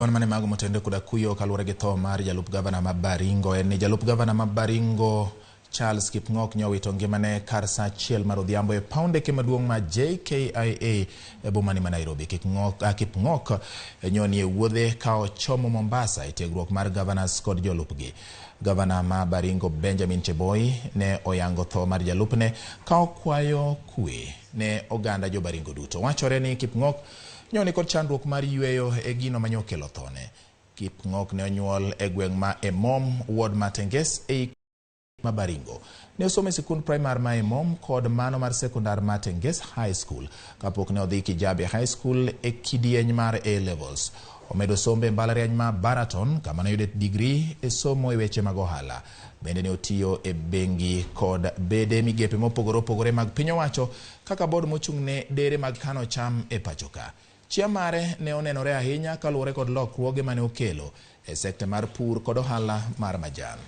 Wan mane mago motenore koda kuyo kaluwore gi tho mar jalup gavana ma Baringo en ni jalup gavana ma Baringo Charles Kipng'ok nyo owito ngimane kar saa achiel mar odhiambo e paw ndeke maduong' ma JKIA e bomani ma Nairobi. Kipng'ok, ah, Kipng'ok nyo nie wuodhe ka ochomo Mombasa e tiegruok mar governors kod jolupgi. Gavana ma Baringo Benjamin Cheboi ne oyango tho mar jalupne ka okwayo kwe ne oganda jo Baringo duto. Wachore ni Kipng'ok Nyo nikod chandruok mar yueyo e gino manyo okelo thone. Kipng'ok ne onyuol e gweng' ma Emom, ward ma Tenges ei ma Baringo. Ne osomo e sikund primar ma Emom kod mano mar sekondar ma Tenges High School kapok ne odhi Kijabe High School e kidieny mar A levels. Omedo sombe e mbalariany ma Baraton kama ne oyude digri e somo e weche mag ohala. Bende ne otiyo e bengi kod bede migepe mopogore opogore mag piny owacho kaka bod mochung' ne dere mag kano cham e pachoka. Chia mare ne onenore ahinya kaluwore kod lokruoge mane okelo e sekta mar pur kod ohala mar majan.